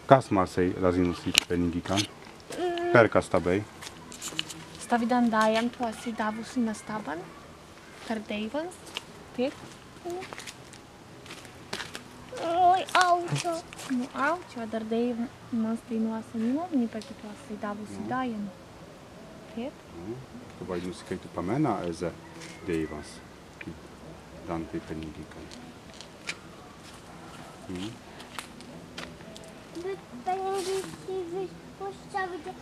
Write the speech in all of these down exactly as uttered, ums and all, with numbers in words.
Kas mazzi lazīnus īt pennīngikan? Per kas sta bēi? Stawīdan dājan tu ast dāwusi na stabban. Per dēiwans. Tīt? Oi, auču. Nu, auču, adder dēiwans teinū ast ni mans, ni paggi tu ast dāwusi dājan. Tīt? Tu waidinnusi, kāi tu pamēna ezze dēiwans. Dānti pennīngikan. Be pennīngi si wis puščawīdi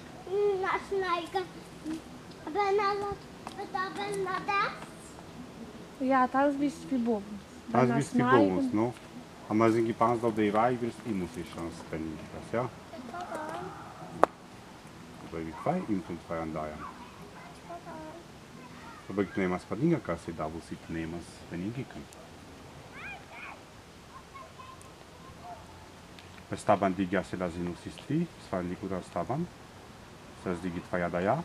na snaigan. Be na lat, be ta be na dāst. Jā, tas wis bōwuns. Tas wis bōwuns, nu. A mazīngi panzdau dēiwai wīrst īmusi šans pennīngikas, jā? Labbai wikwēi īmtun twājan dājan. Labbai tenēimas padīnga, kāi si dāwusi tenēimas pennīngikan. Be stabban dīgi ast lazīnusi stwi, stwen līkutan stabban. Stas dīgi twāja dājā.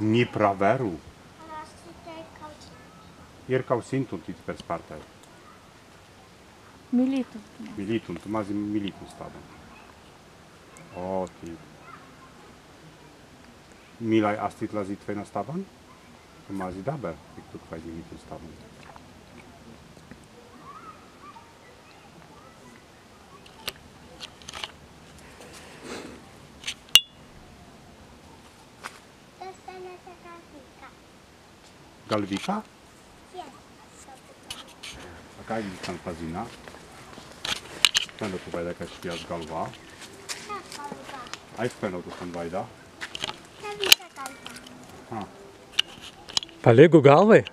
Ni prawerru. Īr kausīntun tīt per spārtai. Milītun. Milītun, tu mazzi milītun stabban. O, tīt. Milāi ast tīt lazītwei na stabban? Tu mazzi dabber, ik tu kwēi milītun stabban. Galwika? A kāigi stan pazīna? Stwen tu waīda, kāi stwi ast galwa. Ai, stwen tu stan waīda. Palīgu galwai?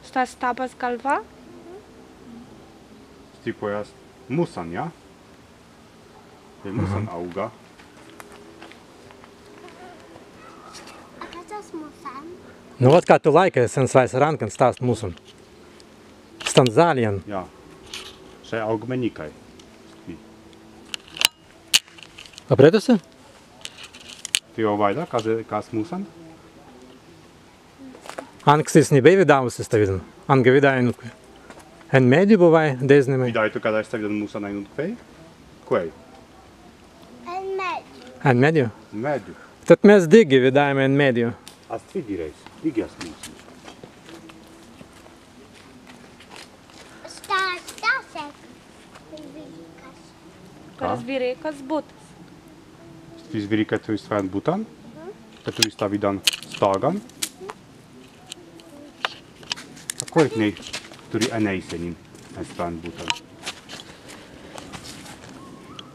Stas stabbas galwa? Stwi kwēi ast musan, jā? Tēt musan aūga. A kas ast musan? Nu, wot, ka tūlaikai sen swāise rānkan sta ast musan. Stan zaljan. Jā. Šai aūgmenikai. Stwi. Appretusi? Tēt waīda, kas, kas musan? Anga sis ni bēi widāwusi stawīdan? Anga widāi ainuntkawīdai. En meddju buwāi deznimai. Widāi tu kaddan stawīdan musan ainuntkawīdai? Kwēi? En meddju. En meddju? Meddju. Tēt mes dīgi widāimai en meddju. Ast widāi, dīgi ast musan. Sta, sta, stas zwīrikas. Ka? Zwīrikas buttas. Stwi zwīrikai turri stwen buttan? Tēt turri stawīdan stāgan? A kwēi ni turri enēisenin en stwen buttan?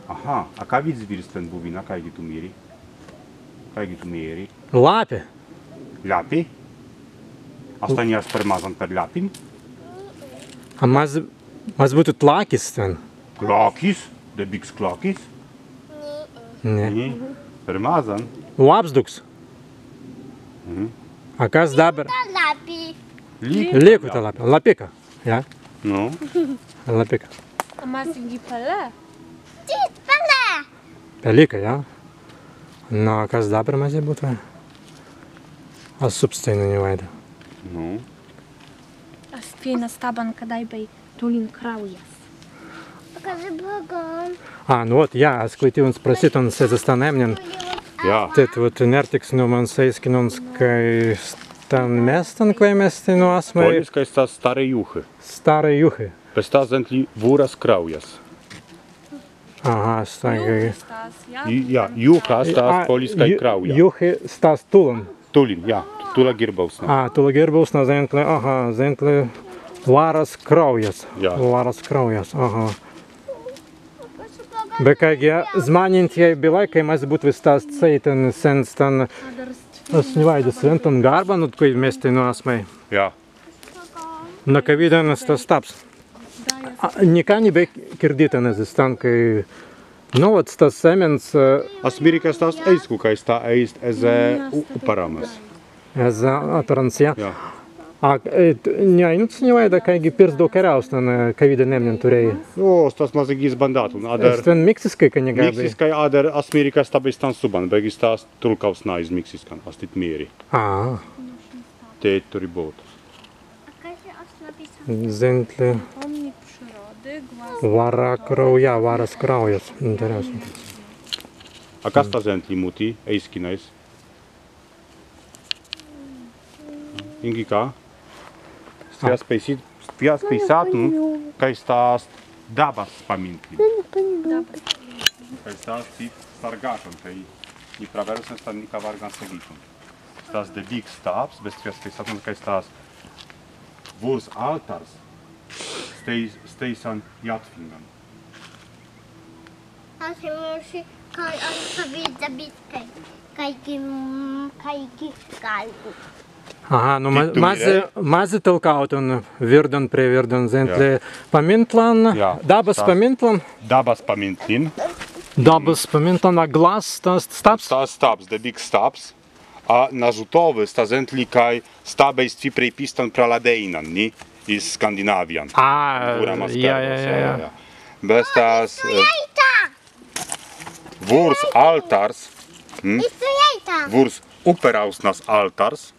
Aha, a ka widāi stwen buwinna, kāigi tū mēri? Kāigi tū mēri? Lapi. Lapi? A sta ni ast per mazzan per lapin? A mazzi, mazzi būtwei klakis stwen. Klakis? Debīks klakis? Ni. Ni. Per mazzan. Wapsduks. Mhm. A kas dabber? Lapi. Līkuta lapi. Lapika. Jā. Nu. Lapika. A mazīngi pelē? Tīt pelē. Pelika, jā? Na, kas dabber mazzi būtwei? As subs teinū ni waīda. Nu. Ast teinū stabban, kaddan bēi tūlin kraujas. A, nu wot, jā, as kwaitīwuns prasītun ezze stan emnin. Jā. Tēt wot nērtiks, nu, mans ēiskinuns, kāi stan mēstan, kwēi mes teinū asmai. Pōliskāi sta Stārei Juhai. Stārei Juhai. Be sta zentli wūras kraujas. Aha, sta. Jā, Juha sta pōliskāi krauja. Juhi sta tūlan. Tūlin, jā, tūla girbausna. A, tūla girbausna zentli, aha, zentli wūras kraujas. Jā. Wūras kraujas, aha. Be kāigi zmānentjai bilāi, kāi mazzi būtwei sta ast seītan sen stan, as ni waīda, Swentan Garban, nu, kwēi mes teinū asmai. Jā. Na kawīdan sta stabs? A, nika ni bēi kirdītan ezze stan, kāi, nu, wot, stas emmens, e, as mēri, ka stas ēisku, kāi sta ēist ezze, e, u-, uparamas. Ezze, e, uparamas, jā. Jā. A, e, t-, ni ainunts ni waīda kāigi pirzdau kariāusnan, e, kawīdan emnin turēi? O, stas mazīngis bandātun, adder. Stwen miksiskai, ka ni gabbai. Miksiskai, adder as mēri, ka sta bēi stan subban, beggi sta ast tulkausnā iz miksiskan, as tīt mēri. A. Tēt turri būtun. Zentli. Wāra kraujā, wāras kraujas. Interesantan. A kas sta zentli, muti, ēiskinais? Ingi ka? Stwi ast peisātun, stwi ast peisātun, kāi sta ast dabbas pamīntlin. Kāi sta ast tīt sargātun, kāi ni prawerru sen stan nika wārgan segītun. Stas debīks stabs, be stwi ast peisātun, kāi stas wūrs altars stēi-, stēisan jātwingan. As mūši, kāi as stawīds debīks, kāi, kāigi, mm, kāigi, kāigi. Aha, nu, ma-, mazzi, mazzi telkautun wīrdan prei wīrdan zentli. Jā. Pamīntlan, jā, dabbas pamīntlan. Dabbas pamīntlin. Dabbas pamīntlan, a glāzs, stas stabs? Stas stabs, debīks stabs. A na žutawis sta zentli, kāi sta bēi stwi prei pistan pra Ladēinan, ni? Iz Skandināwijan. A, jā, jā, jā, jā. Be stas, e, wūrs altars, hm? Wūrs uperausnas altars,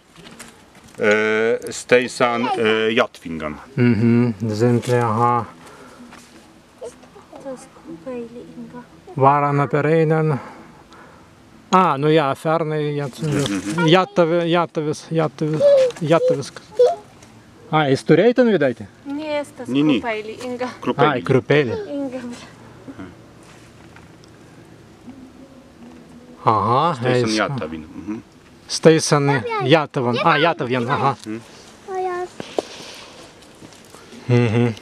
e, stēisan, e, jātwingan. Mhm, zentli, aha. Wāra na Pereīnan. A, nu jā, fernai, jā, jātawi-, jātawis, jātawis, jātawis. A, iz turēitan widāi? Ni, stas, ni, ni. Krūpeili, Inga. Krūpeili. A, krūpeili. Inga. Aha, stēisan jātawin. Mhm. Stēisan jātawan. A, jātawjan, aha. Mhm.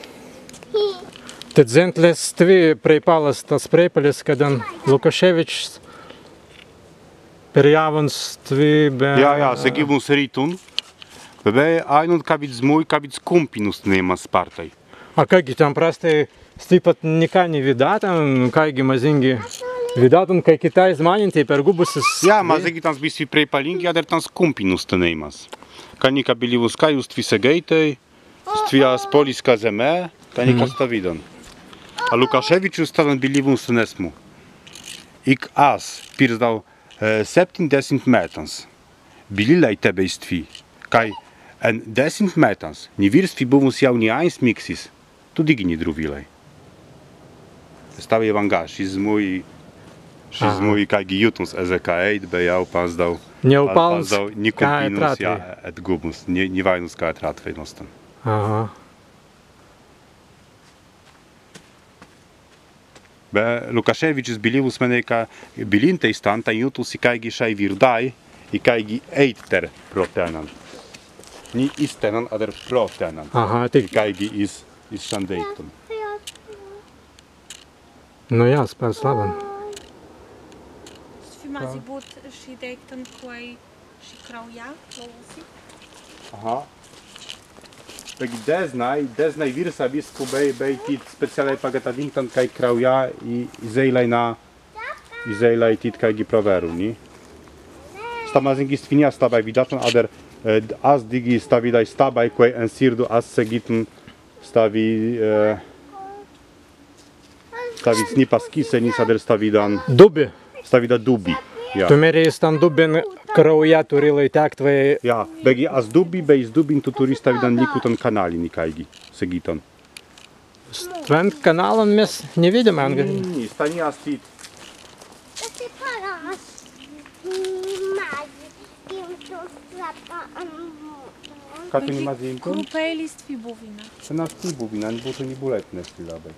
Tēt zentli stwi prēipalas, stas prēipalis, kaddan Lukaševičs perjāwuns stwi be... Jā, jā, segīwuns rītun. Be, be, ainuntkawīds mūi, kawīds kumpinus tenēimas spārtai. A kāigi tēn prastai stwi pat nika ni widātun, kāigi mazīngi widātun, kāi kitāi zmānentei pergūbusis. Jā, mazīngi tāns bēi stwi prēipalīngi, adder tāns kumpinus tenēimas. Ka nika bilīwuns, kāi stwi segēitei, stwi ast pōliska zemmē, ka nika stawīdan. A Lukaševičus stawīdan bilīwuns tenēismu. Ik as pirzdau, e, septindesimts mettans bilīlai tebbei stwi, kāi en desimts mettans ni wīrst stwi buwuns jāu ni aīns miksis, tū dīgi ni druwīlai. Stawīda wānga, šis mūi, šis mūi kāigi jūtuns ezze ka ēit, be jāu panzdau, ni panzdau, ni kumpinus, jā, etgūbuns, ni, ni waīnuns, ka etrātwei no stan. Aha. Be Lukaševičs bilīwuns mennei, ka bilīntei stan, tāi jūtuns si kāigi šai wirdai, i kāigi ēit tēr pro tennan. Ni iz tennan, adder pro tennan. Aha, tēt. I kāigi iz, iz šan deīktan. Nu jā, spārts labban. Stwi mazzi būt ši deīktan, kwēi ši kraujā, lōzi. Aha. Beggi deznai, deznai wīrsawisku bēi, bēi tīt speciālai pagatawintan, kāi kraujā i, izēilai na, izēilai tīt kāigi prawerru, ni? Sta mazīngi stwi ni ast stabai widātun, adder, e, ast dīgi stawīdai stabai, kwēi en sirdu ast segītun stawīd, e, Stawīds ni paskis, ni sadder stawīdan. Dubbi. Stawīda dubbi. Jā. Tū mēri stan dubbin kraujā turīlai tēkt wei? Jā, beggi as dubbi, be iz dubbin tū turri stawīdan nikutan kanālin ni kāigi segītan. Stwen kanālan mes ni widāimai anga. Ni, ni, sta ni ast tīt. Ka tū ni mazzi imtun? Krupeilis stwi buwinna. Tēn ast stwi buwinna, en buttu ni būlai tēn ast stwi labbai.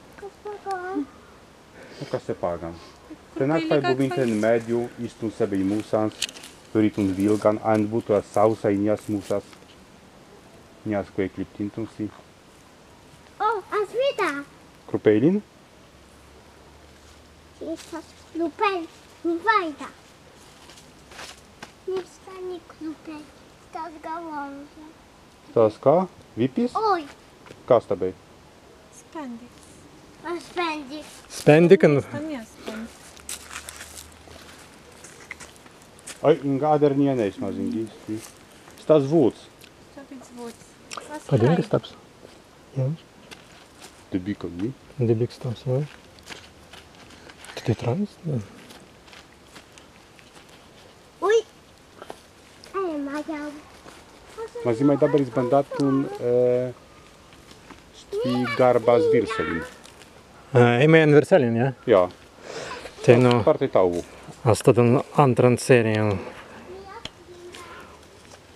Nu, kas se paggan. Tēn ast kwēi buwintun en meddju, īstun sebbei musans, turītun wilgan, en buttu ast sausai, ni ast musas. Ni ast kwēi kliptintun si. O, as widāi. Krupeilin? Stas krupeilis, ni waīda. Ni sta ni krupeilis, stas gałązie. Stas ka? Wipis? Oj. Kas sta bēi? Spendis. A, spendis. Spendis, kan? Stan ni ast spendis. Oj, adder ni enēis mazīngi. Stas wūds. Stas Padīngi stabs. Jā. Debīkan, ni? Debīks stabs, jā. Tik tēt rāns, jā. Ui! Mazīmai dabber izbandātun, e, stwi garbas wīrsalin. E, ēimai en wīrsalin, jā? Jā. Teinū. Spārtai tāwu. Ast staddan āntran sērijan.